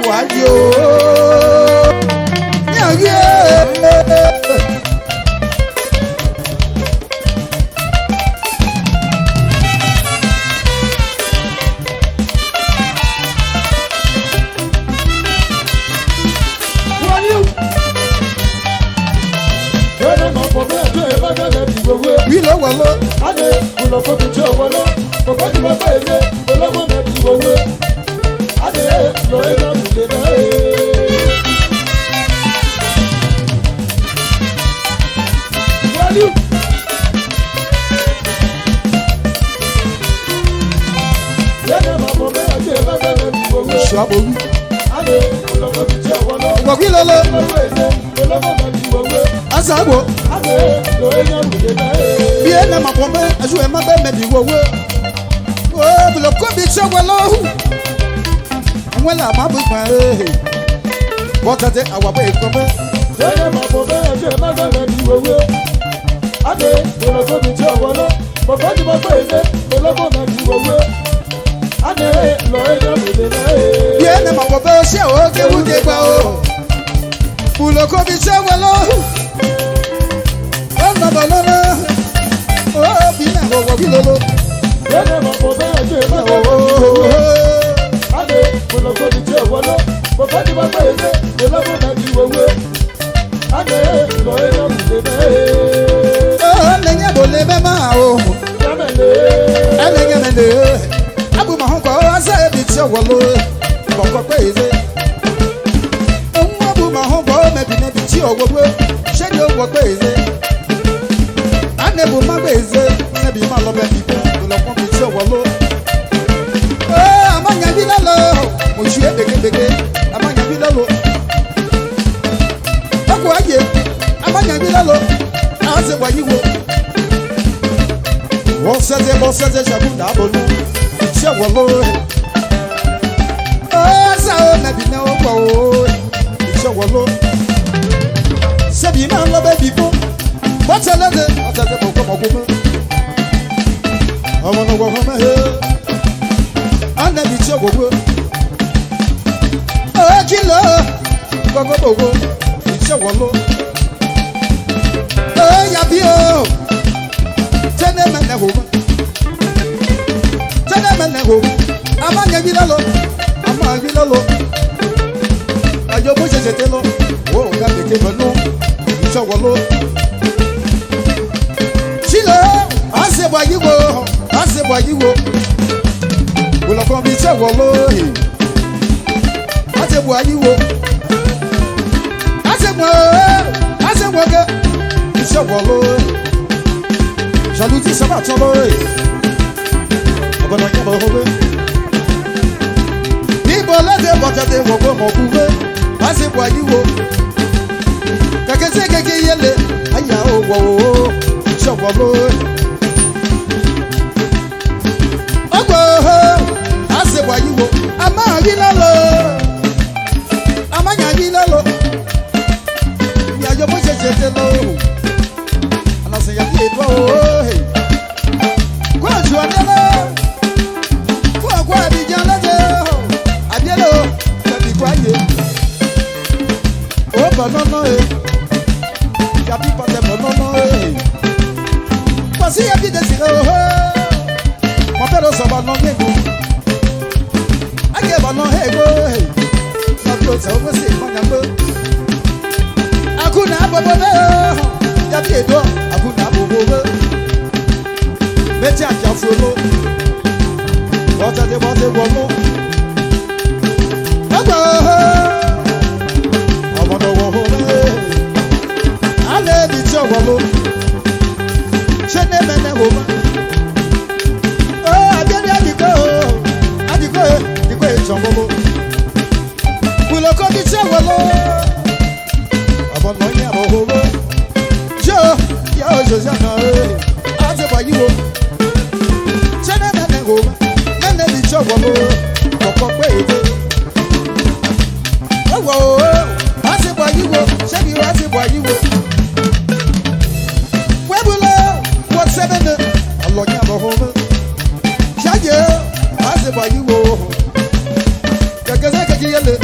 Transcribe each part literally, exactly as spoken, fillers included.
Wa di o. Yan ye. Wilo walo. Suabo. Wilo lo. Asabo. Bie na ma pome, azu e ma be me di wo wo. O, bulo ko bi che wo lo. Won la ma bu pa, eh. Bota de awa be ko me. Bie na ma pome, azu e ma be me di wo wo. Ade, bulo ko bi che wo lo. Baba di baba ene, bulo ko me di wo wo. Ade, lo e ya mi de na, eh. Bie na ma pome, o se o ke wu ke gba o. Bulo ko bi che wo lo. Ọna banana. O bi na wo wo bi lolo. Ene ma ko be je ma ko. Ade, ko lo ko bi je wo lo. Ko ka di ba ko ene, ko lo ko na di wo wo. Ade, ko e na mu de be. O, me nye bo le be ma o. Ya me le. Ene nye me le. Abu ma ho ko ase bi ti wo lo. Ko ko pe eze. Ohun abu ma ho bo me bi ne bi ti owo gbe, sheri owo gbe eze. Ane bu ma gbe eze, ne bi ma lo be bi bo, lo ko bi ti owo lo. Eh, amanya bi lalo, mo shi e beke beke, amanya bi lalo. Oku aye, amanya bi lalo, aze wa yiwo. Wo seze, wo seze, shabu da bonu, ti owo lo. Esa o, me bi ne o kpọ o, iṣẹ wọ lo. Ṣebí máa ń lọ bẹ́ẹ̀ bí fún? Bó ṣe léde, ọ̀sẹ̀ ṣe kò kọ́ mọ̀ kó mọ́. Ọmọ náà wọ̀ hàn mẹ́hẹ́. Á nẹ́bi tí o kò gbé. Ó kí ló? Gbogbo gbogbo, iṣẹ́ wọ lo. Ó yà bí o. Tẹ́lẹ̀ mẹ́lẹ̀ wò mọ́. Tẹnẹ mẹnẹ o, a ma nyẹ gbi lọlọ, a ma gbi lọlọ. Ayo bo ṣẹṣẹ te lọ, o ka keke mẹ nu, ìṣọwọ lo. Ṣílẹ̀, a ṣe bọ̀ yí wo, a ṣe bọ̀ yí wo. Olùkọ́ mi ṣọwọ́ lo, a ṣe bọ̀ yí wo. A ṣe bọ̀, a ṣe bọ̀ gẹ, ìṣọwọ́ lo. Ṣàlùtí sábà tọ́ lóye. Ọ̀gbọ̀nọ̀ yẹn bọ̀ hóbe. Ibo lẹ́dẹ̀ bọ̀tẹ̀dẹ̀ wọ̀gbọ̀ mọ̀ kúwe. A sì bọ̀ yí wo. Kẹ̀kẹ́ sí kẹ̀kẹ́ yẹlẹ. Ayà ó wọ̀ ó. Ṣọ̀gbọ̀n lóye. Ọgbọ̀n ó. A sì bọ̀ yí wo. A máa yí lọ́lọ́. A máa yà yí lọ́lọ́. Ìyá yọ bó ṣe ṣe dé lọ. Anase ya bi edu o, hey. Ko ju adela. Ko ko abi jan le de o. Abi lo, ya bi kwa ye. O ba no no e. Ya bi pa te no no e. Ko si ya bi de si o. Mo pe ro so ba no ye go. Ake ba no he go, hey. Na bi o te o si mo nya go. Akuna bobo be o, ya bi edo, akuna bobo be. Meji aja fuo lo. Bọta de bọta wọ lo. Agba o, ọmọ dọ wọ ho le. Ale bi ti ọwọ lo. Ṣé ne mẹ nẹ wo ma? O, abẹ́rẹ́ àdìgbò o, àdìgbò e, àdìgbò e jọ bobo. Wuloko bi che wolo. Ọbọ nọ yen abo hobo. Jo, ya o Josiana e. A te ba yi wo. Che ne ne ne wo. Ne ne bi che wolo. Ọkọ pe ede. Ewo o. A te ba yi wo. Che bi a te ba yi wo. Webulo. Wo se be ne. Alo yen abo hobo. Ṣáájú, a ṣe bọ̀ yí wo. Kẹ̀kẹ́ sẹ́ kẹ̀kẹ́ yẹn lè.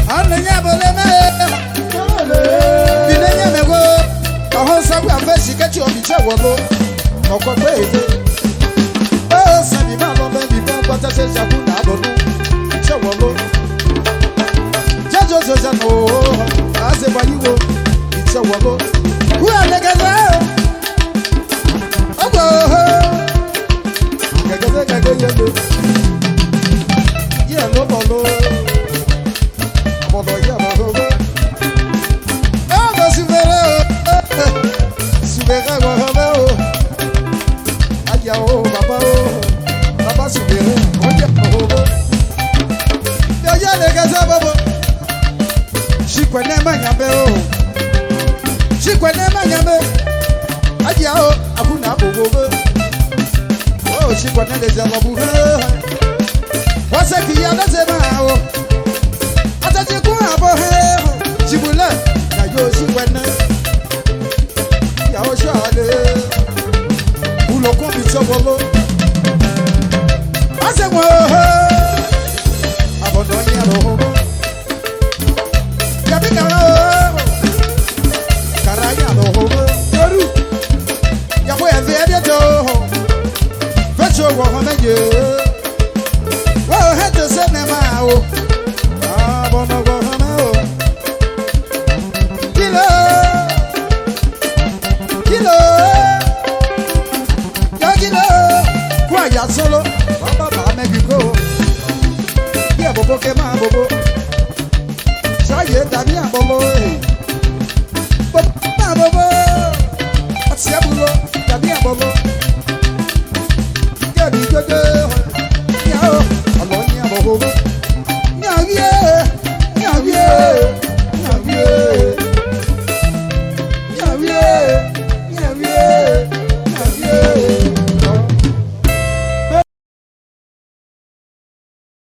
Anenya bole me, bine nye me wo, aho sa wa ve si ke ti o mi che wo lo, oko pe ede. O se mi ma lo me mi fo kpata se sa ku na bo nu, che wo lo. Ja jo jo ja no, a se ba yi wo, che wo lo. Ku a le ga la. Ogo, gẹgẹdẹ gẹgẹ yẹlo, yẹlo bọlo, bọlo yẹlo hoho. Ogo suvere o, suvere hoho o. Aya o, baba o, baba suvere, oye hoho. Yẹyẹ le gẹzẹ bobo. Shikwẹnẹ ma yan me o. Shikwẹnẹ ma yan me. Adia o, akuna bobo. O shikwẹnẹ de zẹ lọbu he. Wọ́n ṣe kì í adọ́sẹ̀ máa o. Ọ̀sẹ̀ ti kún àbọ̀ he. Ṣìbùlẹ̀ na yóò shikwẹnẹ. Ìyàwó ṣọ́ àlè. Ulokun bi ṣọ́wọ́ ló. Ọ̀sẹ̀ wọn o he. Àbọ̀dọ̀ yẹn lọ. Yabi kara o, kara ya no ho. Toru, ya bo eve ede to. Vecho wo ho me ye. Wo he te se ne ma o. Ah, bono wo ho me o. Kilo, kilo. Yagino, kwa ya solo, baba ba me biko. Ye bobo ke ma bobo,